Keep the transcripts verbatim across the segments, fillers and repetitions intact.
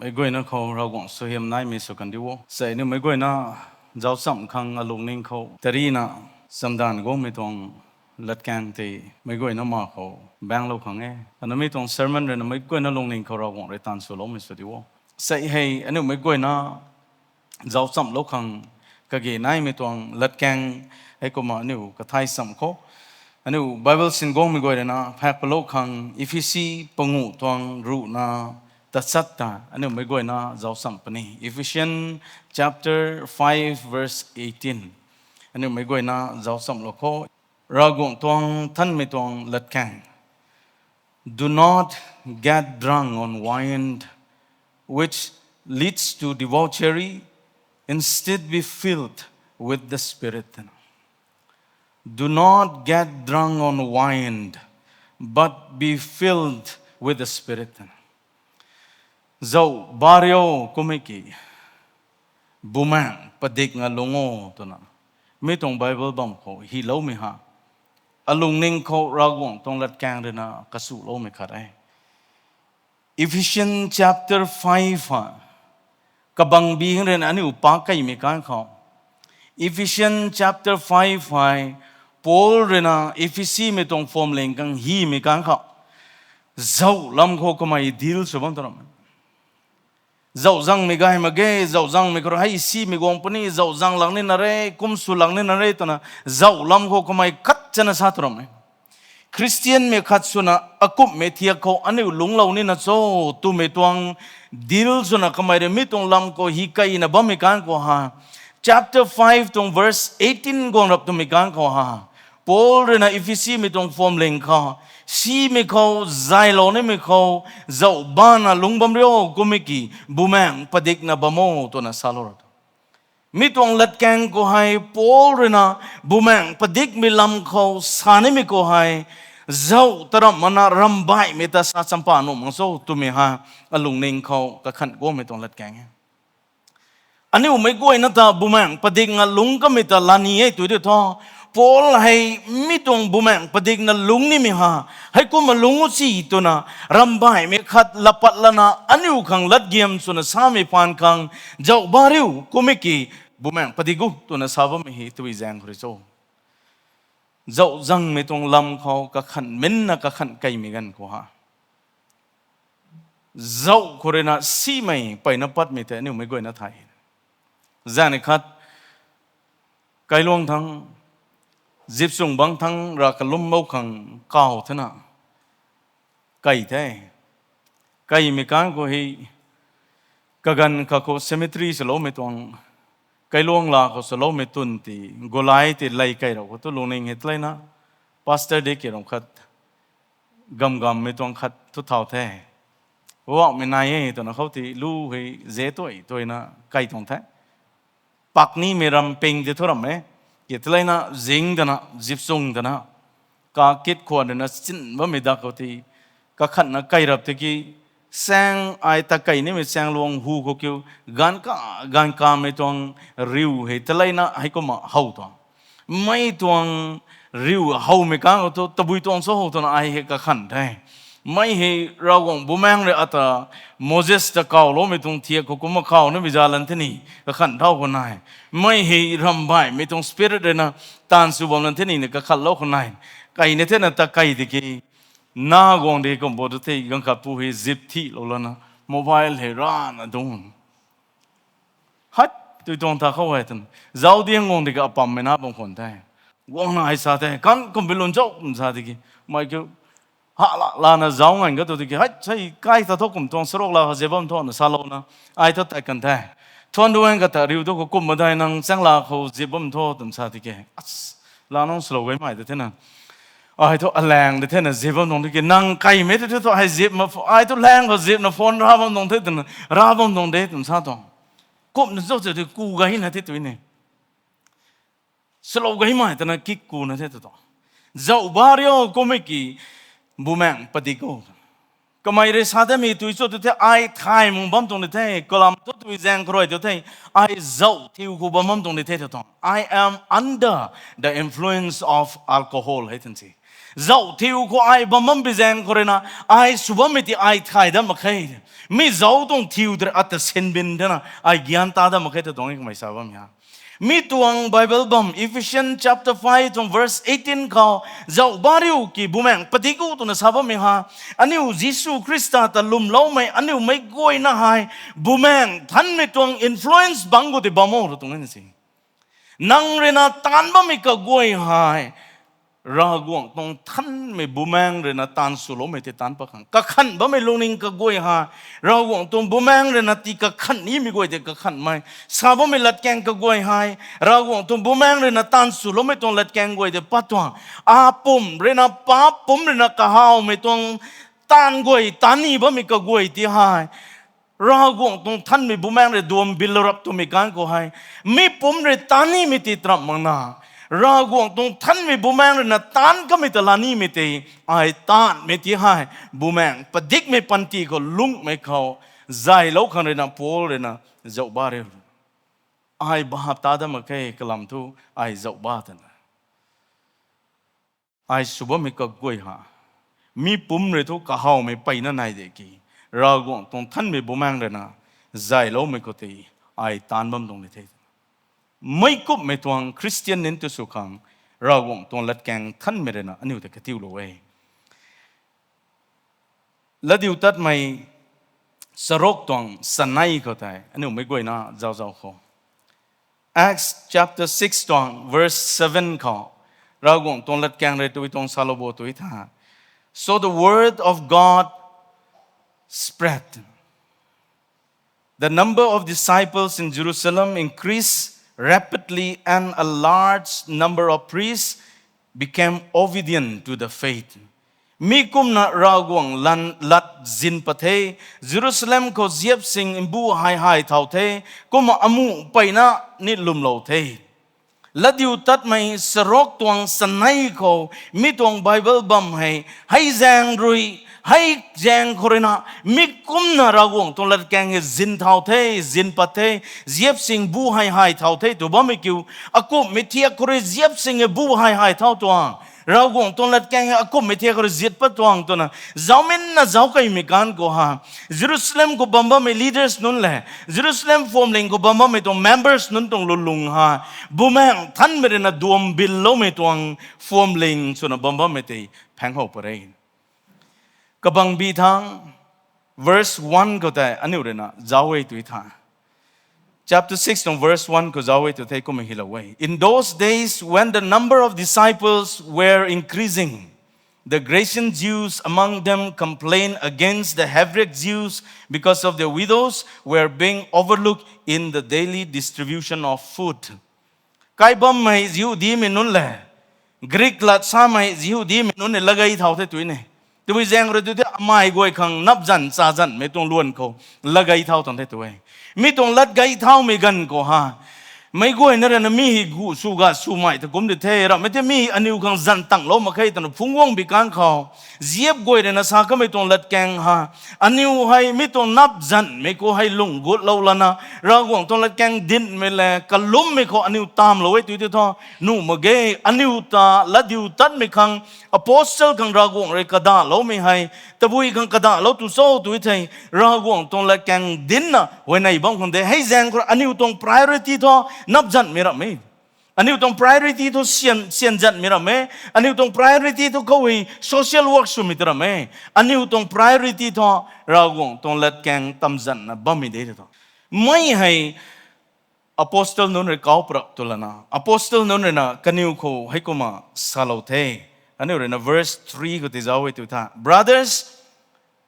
meic guayna khou Ravguangc suaihiam naimei sw kan di o. Sei aniu meic guayna zauc chamh khang alungning khou tarina chamdanv guangmei tuang latkaeng tei meic guayna ma khou baenglou khang e. Anamei tuang sermon rui na meic guayna lungning khou Ravguangc rui taanv swloumei sw di o. Sei hei aniu meic guayna zauc chamhlou khang kage naimei tuang latkaeng hei kumna aniu kathai cham khou, aniu Bible sin guangmei guay rui na phak palou khang Ephesi panguh tuang ruhna tachat ta aniu meic guayna zauc cham puni. Ephesians chapter five verse eighteen. Aniu meic guayna zauc chamhlou khou, Ravguangc tuang thanmei tuang latkaeng. Do not get drunk on wine, which leads to debauchery. Instead, be filled with the Spirit. Do not get drunk on wine, but be filled with the Spirit. Zauc ba rio kummei ki, bumaengc padikna lungc o twna mi tuang Bible bam khou hyloumei ha, alungning khou Ravguangc tuang latkaeng rui na kasuloumei khat e. Ephesians chapter five ha, kabang bing rui na aniu pac keymei kan khou, Ephesians chapter five hei Paul rui na Ephesimei tuang phuamling khang hymei kan khou, zauc lam khou kamei deal sw bam ta ram e. Zauc zangmei gay mak ge, zauc zangmei khou hei simei guang puni, zauc zang lang nina re, kum sw lang nina re twna, zauc lam khou kamei khat chana sa tu ram e. Khristianmei khat swna akumhmei thiak khou aniu lungclou nina cho twmei tuang deal swna kamei rui mi tuang lam khou hy keyna bammei kan khou ha, chapter five tuang verse eighteen guang rap twmei kan khou ha, Paul rui na Ephesimei tuang phuamling khou, simei khou, zaylou nimei khou, zauc bana lungc bam rio kummei ki, bumaengc padikna bam o twna salou ra. Mi tuang latkaeng khou hei Paul rui na bumaengc padikmei lam khou sa nimei khou hei, zauc ta ramh mana rambaihmei ta sa champa nuh mak cho twmei ha, alungning khou kakhanh guangmei tuang latkaeng e. Aniu meic guayna ta bumaengc padikna lungc kamei ta lani e tu di thu, Paul hei mi tuang bumaengc padikna lungc nimei ha, heikumna lungc u si twna, rambaihmei khat latpat lana aniu khang latgiam swna samei phaan khang, zauc ba riu kummei ki, bumaengc padik o twna sa bammei hei tui zaeng khou rui cho. Zauc zangmei tuang lam khou kakhanh minna kakhanh keymei ganv khou ha, zauc khou rui na simei peyna patmei tei aniu meic guayna thay. Zaeng ni khat, kailuang thangc, zipchung bangc thangc ra kalum bou khang kaw thena, key the. Keymei kan khou hei, kaganv kha khou cemetery swloumei tuang, kailuang la khou swloumei twn ti, gulai ti lei key rau khou tu lungning hei taleina, pastor di ki ram khat, gamgammei tuang khat thu thau the. Wakmei nai e twna khou ti lu hei ze tuai tuaina key tuang the. Paknimei ram ping ti thu ram e. Ki taleina zing dana, zipchung dana, kakit khwan dana chin bammei dak khou ti, kakhatna key rap tiki, saeng ai ta key nimei saengluang hu khou kiu, ganv ka, ganv kamei tuang riu hei taleina heikumna how tuang. Mei tuang riu howmei kan khou thu tabui tuang cho twna ai hei kakhanh the. Mei hei Ravguangc Bumaengh rui ata Moses ta kawloumei tuang thiak khou kumna kaw nimei zalan the ni, kakhanh thau khou nai. Mei hei rambaihmei tuang spirit rui na taanv sw bam lan the ni na kakhatlou khou nai. Keyna thena ta key tiki, na guang di kum bo tu the, ganv khat pu hei zip thihlou lana, mobile hei rana dungc. Hat, tui tuang ta khou hei twna, zauc diang guang di ka apammei na bam khwan the. Guangna hei sa the, kan kum bi lun cho, kum sa tiki, mei kiu, ha la, lana zauc nganv ka tu tiki, hei, sei kai ta thu kum tuang saruk la khou zip bam thu na salouna, ai thu tat kan the. Thuan duang kata riu tu khou kum madai nang chaeng la khou zip bam thu twna sa tiki, as, la nang slow gaymei ta thena. Ai thu alaeng di thena zip bam tuang tiki, nang keymei tu thu hei zip ma pho-, ai thu laeng khou zipna phone ra bam tuang the twna, ra bam tuang de twna sa tuang. Kumna cho cho tei ku gayna the tui ni. Slow gaymei twna kik kuna the tu tuang. Zauc ba rio kummei ki, Bumaengh padik o. Kamei rui sa themei tui cho tu the, ai thay mung bam tuang di the, kalam thu tui zaeng khou rui tu the, ai zauc thiu khou bam bam tuang di the tu tuang. I am under the influence of alcohol, hei twna si. Zauh thiu khou ai bam bam bi zaeng khou rui na, ai sw bammei ti ai thay dat mak khe. Mi zauh tuang thiu tei ata sinbin thena ai gyan ta dat mak khe ta tuang e kamei sa bam ha. Mi tuang Bible bam Ephesians chapter five tuang verse eighteen khou, zauh bariu ki bumaeng padik u twna sa bammei ha. Aniu Jisu Khrista ta lwmloumei aniu meic guayna hei bumaeng thanmei tuang influence bang khou tei bam o ra tuang e na si. Nang rui na taanc bammei kaguay hei Ravguangc tuang thanmei bumaeng rui na taanc swloumei tei taanc pat khang. Kakhanh bammei lungning kaguay hei Ravguangc tuang bumaeng rui na tii kakhanh nimei guay tei kakhanhmei. Sa bammei latkaeng kaguay hei Ravguangc tuang bumaeng rui na taanc swloumei tuang latkaeng guay tei pat tuang. Apumc rui na, pa pumc rui na kahawmei tuang taanv guay, taanc ni bammei kaguay ti hei Ravguangc tuang thanmei bumaeng rui duam bilou rap twmei kan khou hei, mi pumc rui taanc nimei ti tarap makna, Ravguangc tuang thanmei bumaeng rui na taanc kamei ta la nimei tei, ai taanvmei ti hei bumaeng padikmei panty khou lungmei khou zaylou khang rui na Paul rui na zauh bariu, ai bahap ta dat mak khe kalam thu, ai zauh ba twna ai sw bammei kaguay ha. Mi pumc rui thu kahawmei mpeyna nai de ki, Ravguangc tuang thanmei bumaeng rui na zayloumei khou tei ai taanc bam tuang ni the. Meic kumhmei tuang Christian nin tu sw khang, Ravguangc tuang latkaeng thanmei rui na aniu ta katiulou e. Latdiutatmei charuk tuang chanei khou tei aniu meic guayna zauh zauh khou, Acts chapter six tuang verse seven khou, Ravguangc tuang latkaeng rui tui tuang salou bo tui tha, So the word of God spread. The number of disciples in Jerusalem increased rapidly, and a large number of priests became obedient to the faith. Mi kumna Ravguangc lan lat zyn pat the, Jerusalem khou ziap sing mbu hei hei thau the, kumna amuh mpeyna ni lwmlou the. Latdiutatmei charuk tuang chanei khou, mi tuang Bible bam hei, hei zaeng rui, hei zaeng khou rui na, mi kumna Ravguangc tuang latkaeng hei zyn thau the, zyn pat the, ziap sing bu hei hei thau the tw bammei kiu, akumhmei thiak khou rui ziap sing hei bu hei hei thau tuang, Ravguangc tuang latkaeng hei akumhmei thiak khou rui ziat pat tuang twna, zauminna zauc keymei kan khou ha, Jerusalem khou bam bammei leaders nunc le, Jerusalem phuamling khou bam bammei tuang members nunc tuang lulung ha, bumaeng thanmei rui na duam billoumei tuang phuamling swna bam bammei tei phaeng how pat re. Kabangbi thang, verse one khou tei aniu rui na zauc e tui tha. Chapter six tuang verse one khou zauc e tw the, kumna hylou e. In those days, when the number of disciples were increasing, the Grecian Jews among them complained against the Hebrew Jews because of their widows were being overlooked in the daily distribution of food. Kai bammei Jihudimei nunc le, Greek lat samei Jihudimei nunc ni latgei thau the tui ne. Tabui zaeng rui tu the amei guay khang nap zan cha zanmei tuang luan khou latgei thau tuang the tui. Mi tuang latgei thaumei ganv khou ha, meic guayna rui na mi hei gu sw ga swmei ta kum di the, ramhmei the mi aniu khang zan tanglou mak khe twna phungc guang bi kan khou, ziap guay rui na sa kamei tuang latkaeng ha, aniu hei mi tuang nap zanmei khou hei lung gutlou lana, Ravguangc tuang latkaeng dincmei le kalummei khou aniu tamlou e tui tei thu, nuh mak ge, aniu ta latdiutatmei khang, apostle khang Ravguangc rui kadahloumei hei, tabui khang kadahlou tu cho tui thei, Ravguangc tuang latkaeng dincna huayney bam khang de. Hei zaeng khou aniu tuang priority thu nap zanmei ramh e. Aniu tuang priority thu syan, syan zanmei ramh e. Aniu tuang priority thu khou hei social work swmei ta ramh e. Aniu tuang priority thu Ravguangc tuang latkaeng tam zanna bammei de thu. Mei hei apostle nunc rui kau prap tu lana, apostle nunc rui na kaniw khou heikumna salou the. Aniu rui na verse three khou tei zauc e tu tha. Brothers,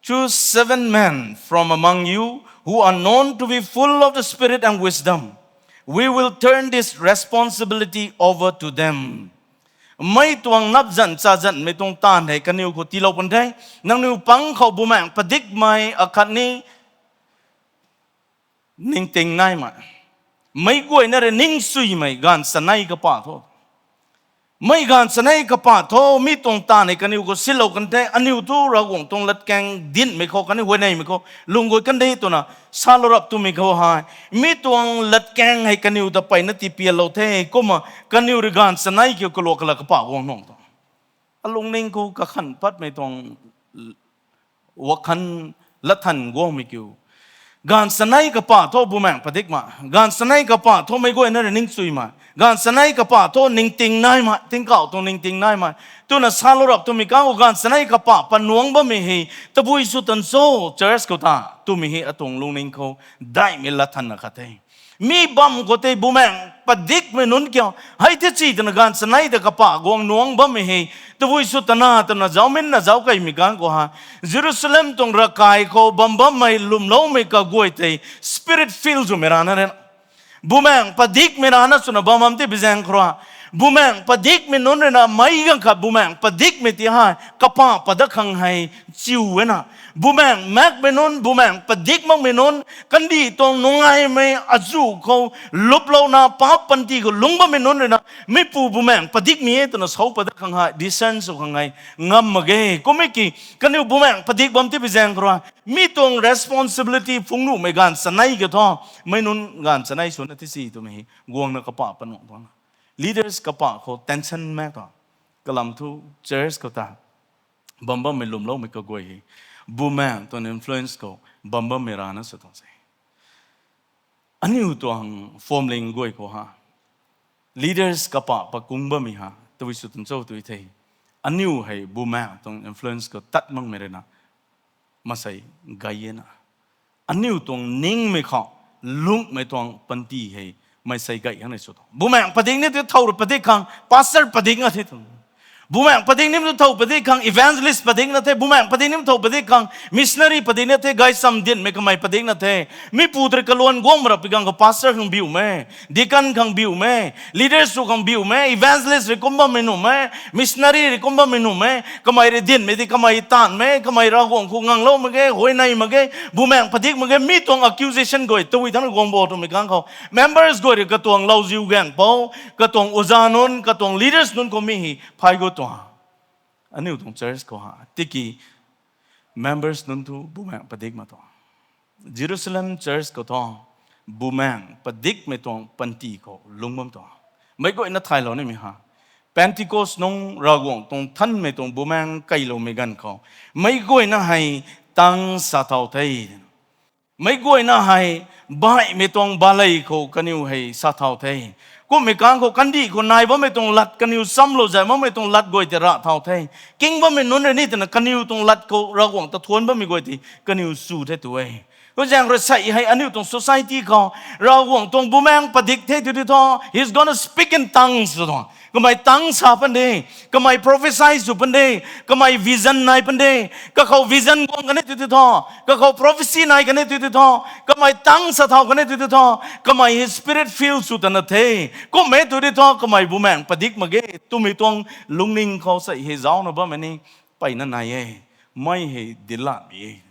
choose seven men from among you who are known to be full of the Spirit and wisdom. We will turn this responsibility over to them. Mei tuang nap zan cha zanmei tuang taanv hei kaniw khou tiilou pun the. Nangniw pang khou bumaengh padikmei akhatni ningting naimei, meic guayna rui ningsuimei gaanv chanei kapah tho. Mei gaanv chanei kapah tho, mi tuang taanv hei kaniw khou silou kan the, aniu thu Ravguangc tuang latkaeng dincmei khou khatni huayneymei khou lung guay kan de twna salou rap twmei khou hei, mi tuang latkaeng hei kaniw ta peyna tipianlou the, kumna kaniw rui gaanv chanei kiu kalua kala kapah guang nuang tho. alungning khou kakhan patmei tuang wakhan lathan guangmei kiu. Gaanv chanei kapah thu bumaengc padikmei, gaanv chanei kapah thu meic guayna rui ningchuimei, gaanv chanei kapah thu ningting naimei, tingkauh tuang ningting naimei twna salou rap twmei kang khou gaanv chanei kapah panuangc bammei hei tabui sw tan cho, church khou ta, twmei hei atuang lungning khou daihmei latthanna khat the. Mi bam khou tei bumaengc padikmei nunc kiu hei the chi twna gaanv chanei ta kapah guang nuangc bammei hei tabui sw tana twna zauminna zauc keymei kang khou ha, Jerusalem tuang ravkai khou bam bammei lwmloumei kaguay tei spirit filled swmei rana re, bumaengc padikmei rana swna bam bam tei bizaeng khou ra, bumaengc padikmei nunc rui na meic ganv khat bumaengc padikmei ti hei kapah padat khang hei chiu e na, bumaengc maekmei nunc, bumaengc padik makmei nunc, kandih tuang nungaimei azuh khou luplouna paap panty khou lungc bammei nunc rui na, mipu bumaengc padikmei e twna sau padat khang hei discern sw khang hei ngam mak ge. Kummei ki kaniw bumaengc padik bam tei bizaeng khou ra, mi tuang responsibility phungc nuhmei gaanv chanei kiu thu, meic nunc gaanv chanei swna ti si twmei hei guangna kapah panuangc tuang, leaders kapah khou tension maek tuang, kalam thu church khou ta bam bammei lwmloumei kaguay hei bumaengc tuang influence khou bam bammei rana sw tuang se. Aniu tuang phwamling guay khou ha, leaders kapah pakung bammei ha tabui sw tan cho tw the, aniu hei bumaengc tuang influence khou tat makmei rui na, maansei gay e na, aniu tuang ningmei khou lungmei tuang panty hei maansei gay khang nei sw tuang. Bumaengc padik ni tu thow rui padik khang pastor padik na the tuang. Bumaengc padik ni tu thow padik khang evangelist padik na the. Bumaengc padik ni thow padik khang missionary padik na the. Gaychamv dinmei kamei padik na the. Mipu tei kaluan guang marapi gang khou pastor khang biumei, deacon khang biumei, leaders sw khang biumei, evangelist rui kum bammei nuhmei, missionary rui kum bammei nuhmei, kamei rui dinmei di kamei taanvmei, kamei Ravguangc khou nganglou mak ge, huayney mak ge, bumaengc padik mak ge, mi tuang accusation guay tabui thangc rui guang bo twmei kang khou members guay rui katuang lauziu gaengc pou, katuang oja nunc, katuang leaders nunc khou mi hei phay gu tuang. Aniu tuang church khou ha tiki members nunc thu bumaengc padik mak tuang. Jerusalem church khou thu bumaengc padikmei tuang panty khou lungc bam tuang. Meic guayna thaylou nimei ha, Pentecost nungc Ravguangc tuang nthanmei tuang bumaengc keyloumei ganv khou meic guayna hei tang sa thau the. Meic guayna hei baihmei tuang balei khou kaniw hei sa thau the. Kummei kang khou kandih khou nai bammei tuang lat, kaniw chamlou zay makmei tuang lat guay tei rah thau the. King bammei nunc rui ni twna kaniw tuang lat khou Ravguangc ta thuanc bammei guay tei kaniw chu the tu e. Kuzaeng rui sei hei aniu tuang society khou Ravguangc tuang bumaengc padik the tu ti thu, he's gonna speak in tongues tu tuang. Kamei tang sa pan de, kamei prophecy sw pan de, kamei vision nai pan de, kakhou vision guang kan e tu ti thu, kakhou prophecy nai kan e tu ti thu, kamei tang sa thau kan e tu ti thu, kamei hei spirit filled sw tana the. Kummei tu ti thu kamei bumaengc padik mak ge twmei tuang lungning khou sei hei zauna bammei ni peyna nai e. Mei hei dilatmei e.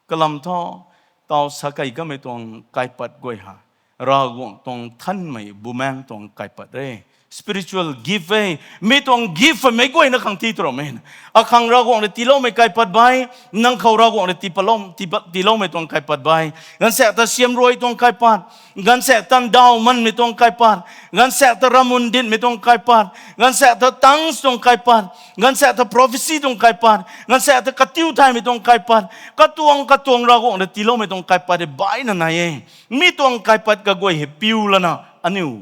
Kalam thu, tau sa key kamei tuang kaipat guay ha, Ravguangc tuang nthanmei bumaengc tuang kaipat re. Spiritual gift e. Mi tuang gift hei meic guayna khang ti tu ramei. Akhang Ravguangc rui tiiloumei kaipat bai, nang khou Ravguangc rui tii palou, tii pa, tiiloumei tuang kaipat bai. Gaanvsaekc ta siamruai tuang kaipat, gaanvsaekc ta ndauhmanmei tuang kaipat, gaanvsaekc ta ramun dinmei tuang kaipat, gaanvsaekc ta tongues tuang kaipat, gaanvsaekc ta prophecy tuang kaipat, gaanvsaekc ta katiu thaymei tuang kaipat, katuang katuang Ravguangc rui tiiloumei tuang kaipat hei baina nai e. Mi tuang kaipat kaguay hei piu lana aniu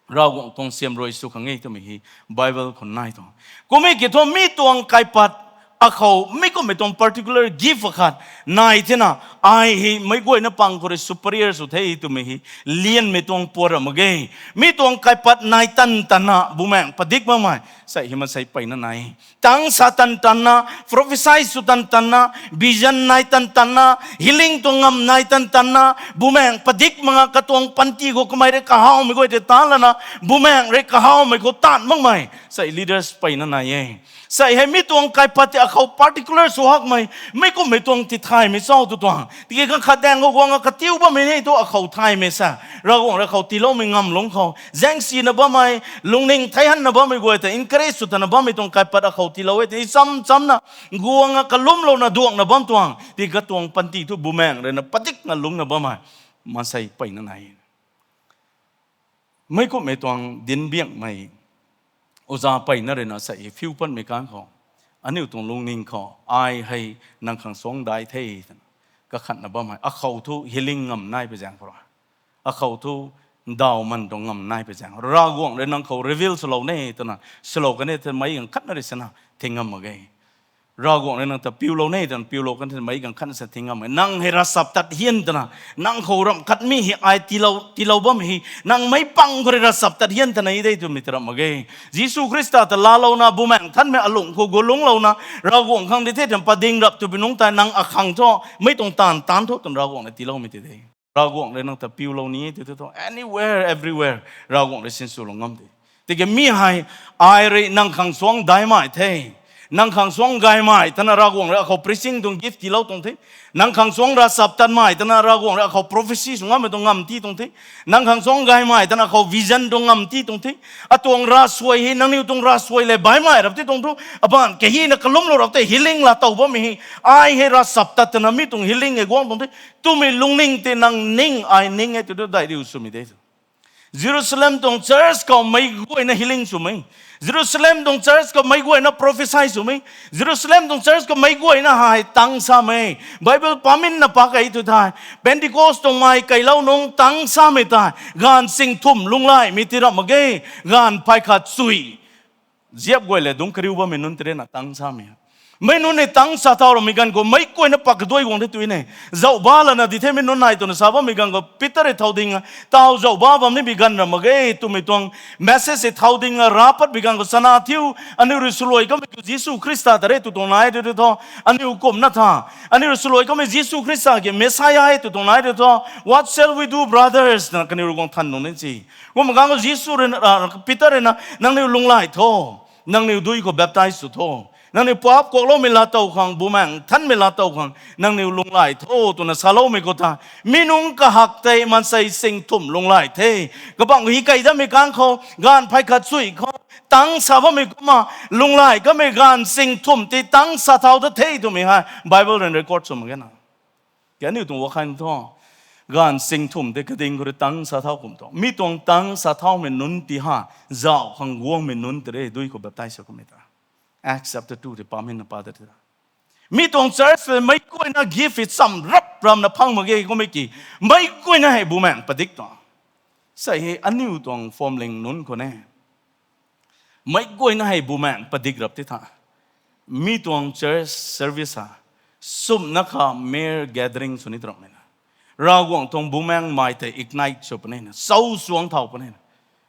Ravguangc tuang siamruai sw khang e twmei hei Bible khou nai tuang. Kummei ki thu mi tuang kaipat akhou mi kummei tuang particular gift akhat nai thena, ai hei meic guayna pang khou rui superior sw the twmei hei lianmei tuang puat ra mak ge. Mi tuang kaipat nai tan tanna bumaengc padik makmei sei hei maansei peyna nai. Tang sa tan tanna, prophecy sw tan tanna, vision nai tan tanna, healing tuang ngam nai tan tanna, bumaengc padik mak nga katuang panty khou kamei rui kahawmei guay tei ta lana, bumaengc rui kahawmei khou taanv makmei sei leaders peyna nai e. Sei hei mi tuang kaipat tei akhou particular sw hakmei, mi kummei tuang tithaymei chau tu tuang. Tiki khang khat daeng khou guang a katiu bammei ni tu akhou thaymei sa, Ravguangc rui khou tiiloumei ngamlungc khou zaengsina bammei, lungning thei hanna bammei guay tei encourage sw tana bammei tuang kaipat akhou tiilou e tei cham chamna guang a kalumlouna duangna bam tuang. Tiki katuang panty thu bumaengc rui na padikna lungcna bammei maansei peyna nai. Meic kummei tuang dinc biakmei Oza peyna rui na sa e, phiu patmei kan khou, aniu tuang lungning khou, ai hei nang khang suang dai the twna kakhatna bam hei, akhou thu healing ngam nai pui zaeng khou ra, akhou thu ndauman tuang ngam nai pui zaeng, Ravguangc rui nang khou reveal swlou ne twna, swlou kan e twna meic ganv khatna rui sana thing ngam mak ge. Ravguangc rui nang ta piulou ne twna piulou kan e twna meic ganv khatna sa thing ngam mak ge. Nang hei ravchaptat hian twna, nang khou ramh khat mi hei ai tiilou, tiilou bam hei, nang meic pang khou rui ravchaptat hian twna e de twmei ta ramh mak ge. Jisu Khrista ta laalouna, Bumaengh Nthanmei alung khou gulungclouna, Ravguangc khang di the twna pading rap twpui nungc tei nang akhang thu, mei tuang taanv taanc tho twna Ravguangc na tiiloumei ti de. Ravguangc rui nang ta piulou ni e tw thu, anywhere, everywhere, Ravguangc rui sinswlou ngam de. Tiki mi hei, ai rui nang khang suang daimei the, nang khang suang gaymei twna Ravguangc rui akhou preaching tuang gift tiilou tuang the. Nang khang suang ravchaptatmei twna Ravguangc rui akhou prophecy sw ngammei tuang ngam ti tuang the. Nang khang suang gaymei twna akhou vision tuang ngam ti tuang the. Atuang ravsuai hei, nangniw tuang ravsuai le baihmei rap ti tuang thu, abaanv kahina kalumlou rap tei healing laa tow bammei hei, ai hei ravchaptat twna mi tuang healing e guang tuang the twmei lungning tei nang ning, ai ning e tw thu daih riu swmei de. Jerusalem tuang church khou meic guayna healing swmei, Jerusalem tuang church khou meic guayna prophecy swmei, Jerusalem tuang church khou meic guayna hei tang samei, Bible paminna pak e tw thei, Pentecost tuang mei keilou nungc tang samei tei, gaanv sing thumh lunglaimei ti ramh mak ge, gaanv phay khat chui ziap guay le dungc kariu bammei nunc tei rui na tang samei. Mei nunc ni tang sa thau ramei ganv khou meic guayna pak kaduai guang the tw ne. Zauh ba lana di themei nunc nai twna sa bammei ganv khou Peter rui thau ding a, tau zauh ba bam nimei ganv ramh mak ge twmei tuang message hei thau ding a rav patmei ganv khou chana thiu, aniu rui swluai kamei khou Jisu Khrista ta re tw tuang nai tw thu, aniu kumna tha, aniu rui swluai kamei Jisu Khrista ki Messiah e tw tuang nai tw thu, what shall we do, brothers? Na kaniw rui guang than nung ni si. Kum ganv khou Jisu rui na, Peter rui na, nangniw lunglai tho, nangniw dui khou baptize sw tho, nangniw paap kuakloumei laatow khang, Bumaengh Nthanmei laatow khang nangniw lunglai tho twna saloumei khou ta, mi nungc kahak tei maansei sing thumh lunglai the. Kabangc hei kai datmei kan khou, gaanv phay khat chui khou tang sa bammei kumna, lunglai kamei gaanv sing thumh tei tang sa thau da the twmei hei Bible rui record sw mak ge na. Kaniw tuang wakhan thu, gaanv sing thumh tei kading khou rui tang sa thau kum thu, mi tuang tang sa thaumei nunc ti ha, zauh khang guangmei nunc tei re dui khou baptize sw kummei ta, Acts chapter two tei paminna pa ta tei ta, mi tuang church le meic guayna gift hei cham rap ramna phang mak ge kummei ki, meic guayna hei Bumaengh padik tuang. Sei hei aniu tuang phwamling nunc khou ne, meic guayna hei Bumaengh padik rap ti tha, mi tuang church service ha, sumna kha mere gathering sw ni tw ramhmei na, Ravguangc tuang Bumaengh mei tei ignite sw puni na, sau suang thau puni na,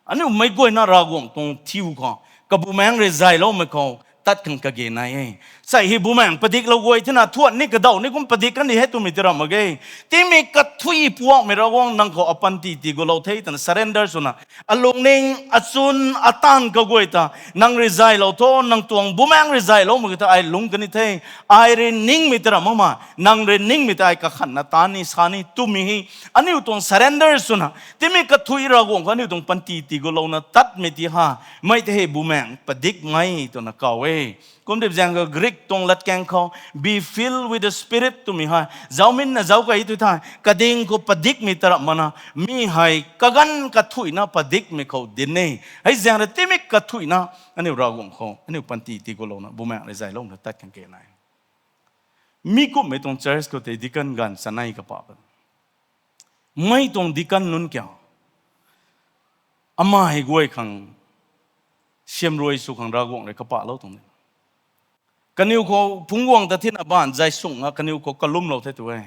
aniu meic guayna Ravguangc tuang thiu khou, kabumaengc rui zayloumei khou tat khang kage nai e. Sei hei Bumaengh padiklou guay thina thuan ni kadauh ni kum padik kan di hei twmei ti ramh mak ge. Timei kathui puakmei Ravguangc nang khou apanty tii gulou the twna surrender swna, alungning, achwn, ataanv kaguay ta, nang rui zaylou tho, nang tuang Bumaengh rui zayloumei ta ai lung kan ni the, ai rui ningmei ti ramh mak ma, nang rui ningmei ta ai kakhanna taan ni sa ni twmei hei, aniu tuang surrender swna, timei kathui Ravguangc khou aniu tuang panty tii gulouna tatmei ti ha, mei tei hei Bumaengh padikmei twna kaw e. Kumtip zaeng khou Greek tuang latkaeng khou, be filled with the Spirit twmei hei, zauminna zauc key tw thei, kading khou padikmei ta ramh mana, mi hei kaganv kathuina padikmei khou dinc e. Hei zaeng rui timei kathuina, aniu Ravguangc khou aniu panty tii gulouna Bumaengh rui zaylouna tat khang ke nai. Mi kumhmei tuang church khou tei deacon ganv chanei kapa pa, mei tuang deacon nunc kiu, ama hei guay khang siamruai sw khang Ravguangc rui kapahlou tuang de. Kaniw khou phungc guang ta thina baanv zay sung a kaniw khou kalumlou the tu e.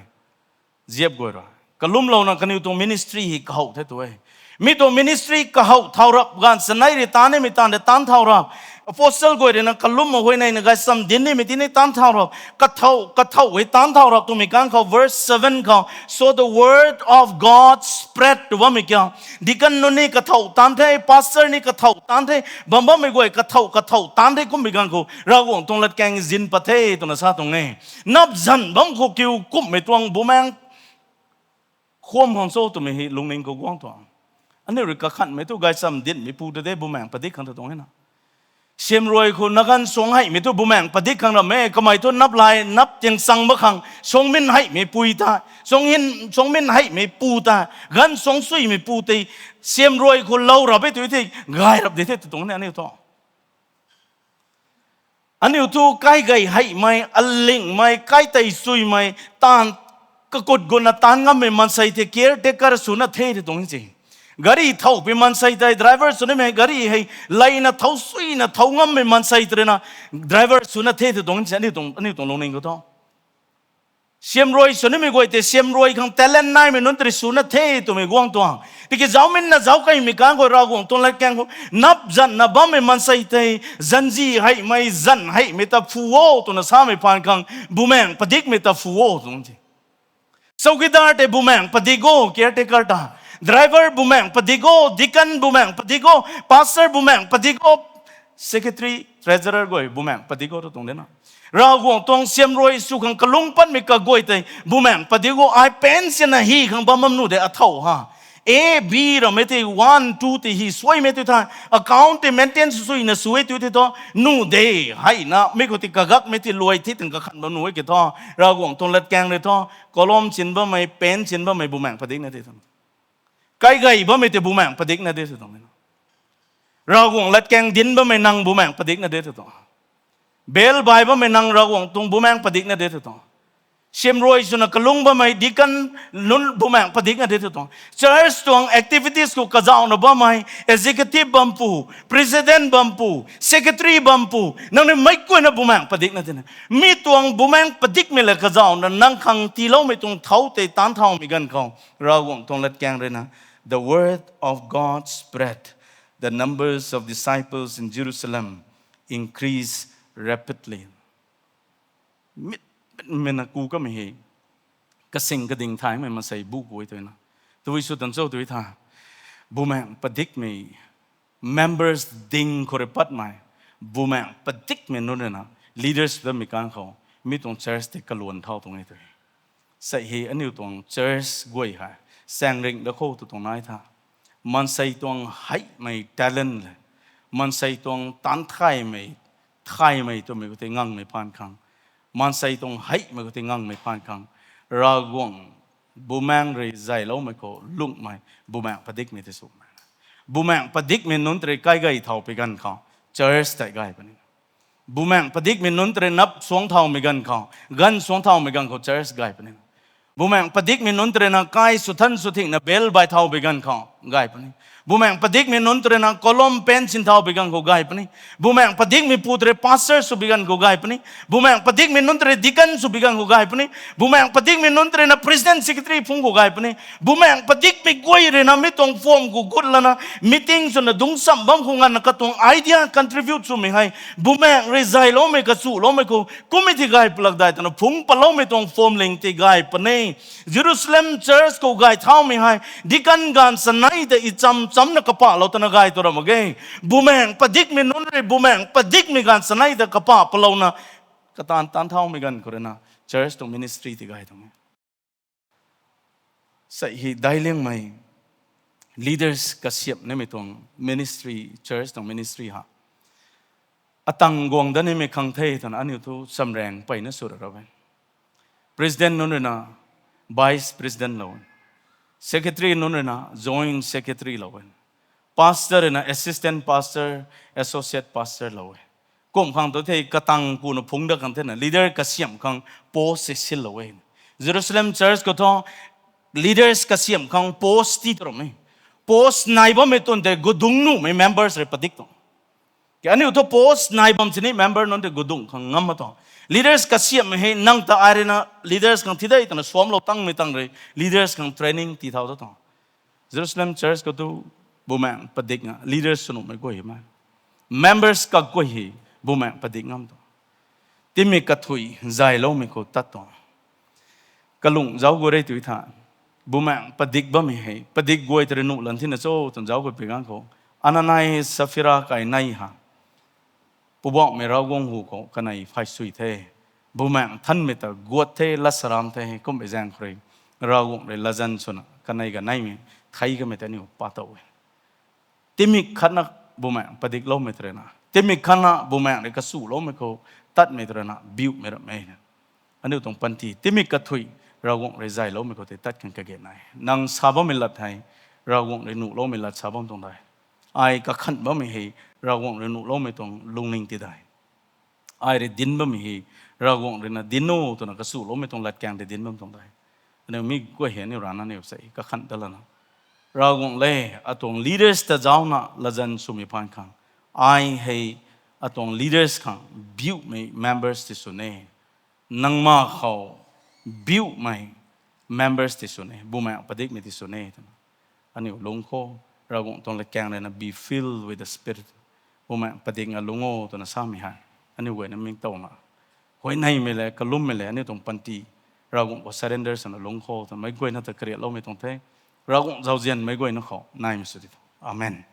Ziap guay rui kalumlouna kaniw tuang ministry hei kahouh the tu e. Mi tuang ministry kahouh thau rap, ganv chanei rui taan nimei taanv de taan thau rap, apostle guay rui na kalum mak huayney na gaychamv dinc nimei ti ni taan thau rap, kathouh kathouh hei taan thau rap twmei kan khou verse seven khou, so the word of God spread tw bammei kiu, deacon nunc ni kathouh taan the, pastor ni kathouh taan the, bam bammei guay kathouh kathouh taan the kummei ganv khou Ravguangc tuang latkaeng zin pat the twna sa tuang e. Nap zan bam khou kiu kumhmei tuang Bumaengh kham khang cho twmei hei lungning khou guang tuang. Aniu rui kakhanhmei thu gaychamv dincmei pu ta de Bumaengh padik khang ta tuang e na. Siamruai khou na ganv suang heimei thu Bumaengh padik khang ram e, kamei thu nap lai nap tiang chang mak khang suangmin heimei pui ta, suangmin heimei pu ta, ganv suang suimei pu tei, siamruai khou lou rap e tu thei, gay rap di the tu tuang ni aniu thu. Aniu thu kaigei heimei, alingmei, kai tei suimei, taanv kakut gutna taanv ngammei maansei the caretaker swna the tei tuang se. Gari thowpui maansei tei driver sw nimei gari hei leina thow suina thow ngammei maansei tei ruina driver swna the tei tuang se aniu tuang, aniu tuang lungning khou thu. Siamruai sw nimei guay tei siamruai khang talent naimei nunc tei rui swna the twmei guang tuang. Tiki zauminna zauc kaimei kang khou Ravguangc tuang latkaeng khou nap zanna bammei maansei tei zanzi heimei, zan heimei ta phu o twna samei phaan khang bumaengc padikmei ta phu o tuang se. Chowkidar tei bumaengc padik o, caretaker ta. Driver bumaengc padik o, deacon bumaengc padik o, pastor bumaengc padik o, secretary, treasurer guay bumaengc padik o tu tuang de na. Ravguangc tuang siamruai sw khang kalung patmei kaguay tei bumaengc padik o, ai pen sina hy khang bam bam nuh de athow ha. A, B ramei tei one, two tei hy suaimei tei tha, account tei maintain sw suina sw e tu tei thu nuh de, heina mi khou tei kagakmei tei luai thi tang kakhan bam nuh e ki thu, Ravguangc tuang latkaeng rui thu, column chin bammei, pen chin bammei bumaengc padikna de thu. Kaigei bammei tei bumaengc padikna de thu tuang. Ravguangc latkaeng dinc bammei nang bumaengc padikna de thu tuang. Bel bai bammei nang Ravguangc tuang bumaengc padikna de thu tuang. Siamruai swna kalung bammei deacon nunc bumaengc padikna de thu tuang. Church tuang activities khou kazauhna bammei executive bam pu, president bam pu, secretary bam pu, nang ni meic guayna bumaengc padikna de na. Mi tuang bumaengc padikmei le kazauhna nang khang tiiloumei tuang thau tei taanc thaumei ganv khou Ravguangc tuang latkaeng rui na, the word of God spread, the numbers of disciples in Jerusalem increased rapidly. Mit, mit, mena ku kamei hei kasing kading thaymei maansei bu ku e twna. Tui sw tan cho tui tha. Bumaengc padikmei, members ding khou rui patmei, bumaengc padikmei nunc rui na leaders bammei kang khou mi tuang church tei kaluan thau tuang e tui. Sei hei aniu tuang church guay hei saengringh da khou tu tuang nai tha. Maansei tuang heimei talent le, maansei tuang taanc thaymei, thaymei twmei khou tei ngangmei phaan khang, maansei tuang heimei khou tei ngangmei phaan khang, Ravguangc bumaengc rui zayloumei khou lungmei bumaengc padikmei tei swmei, bumaengc padikmei nunc tei rui kaigei thau pui ganv khou church tei gay puni. Bumaengc padikmei nunc tei rui nap suang thaumei ganv khou, ganv suang thaumei ganv khou church gay puni. Bumaengc padikmei nunc tei rui na kai swthan swthingna bel bai thau pui ganv khou gay puni. Bumaengc padikmei nunc tei rui na column pen sin thau pui ganv khou gay puni. Bumaengc padikmei pu tei rui pastor sw pui ganv khou gay puni. Bumaengc padikmei nunc tei rui deacon sw pui ganv khou gay puni. Bumaengc padikmei nunc tei rui na president secretary phungc khou gay puni. Bumaengc padikmei guay rui na mi tuang form khou gut lana meeting swna dungccham bam khou nganvna katuang idea contribute swmei hei bumaengc rui zayloumei kachuloumei khou kummei tei gay palak dai twna phungc paloumei tuang form ling tei gay puni. Jerusalem church khou gay thaumei hei deacon gaanv chanei ta i cham chamna kapahlou twna gay tu ra mak ge. Bumaengc padikmei nunc rui bumaengc padikmei gaanv chanei ta kapah palouna kataanv taanc thaumei ganv khou rui na church tuang ministry tei gay tuang e. Sei hei daic liangmei leaders kasiamh nimei tuang ministry, church tuang ministry ha. Atang guang dat nimei khang the twna aniu thu chamraeng peyna sw ra ra e. President nunc rui na vice president lou e. Secretary nunc rui na joint secretary lou e. Pastor rui na assistant pastor, associate pastor lou e. Kum khang tu thei katang kuna phungc dat khang thena leader kasiamh khang post se sinlou e. Jerusalem church khou thu leaders kasiamh khang post ti tu ram e. Post nai bammei twn tei gudungc nuhmei members rui padik tuang. Ke aniu thu post nai bam sini member nunc tei gudungc khang ngam ma tuang. Leaders kasiamhmei hei nang ta ai rui na leaders khang thi de twna suamlou tangmei tang rui leaders khang training ti thau ta tuang. Jerusalem church khou tu bumaengc padikna leaders sw nuhmei guay hei ma, members kaguay hei bumaengc padik ngam tuang. Timik kathuih zayloumei khou tat tuang. Kalung zauc guay rui tu tha, bumaengc padik bammei hei padik guay tei rui nuh lan thina cho twna zauc guay pui ganv khou, Ananai Saphira kai nei ha. Poubauhmei Ravguangc hu khou kanei phay sui the. Bumaengh nthanmei ta guat the, latsaram the, kummei zaeng khou rui Ravguangc rui latzan swna kanei kaneimei thei kamei ta aniu pa tow e. Timik khatna bumaengh padikloumei tw rui na, timik khatna bumaengh rui kachuloumei khou tatmei tw rui na biumei rammei na. Aniu tuang panty timik kathuih Ravguangc rui zayloumei khou tei tat khang kage nai. Nang sa bammei lat hei Ravguangc rui nuhloumei lat sa bam tuang dai. Ai kakhanh bammei hei Ravguangc rui nuhloumei tuang lungning ti dai. Ai rui dinc bam hei, Ravguangc rui na dinc o twna kasuloumei tuang latkaeng tei dinc bam tuang de. Aniu mi guay hei aniu rana aniu sei kakhan ta lana, Ravguangc le, atuang leaders ta zaucna latzan swmei phaan khang, ai hei atuang leaders khang biumei members ti sw e. Nangma khou biumei members ti sw e, Bumaengh padikmei ti sw e twna aniu lungc kho. Ravguangc tuang latkaeng rui na be filled with the Spirit, Bumaengh padikna lungc o twna samei hei aniu guayna ningtowna, huayneymei le kalummei le aniu tuang panty Ravguangc khou surrender swna lungc kho twna meic guayna ta kariatloumei tuang the. Ravguangc zauzian meic guayna khou naimei sw di tho. Amen.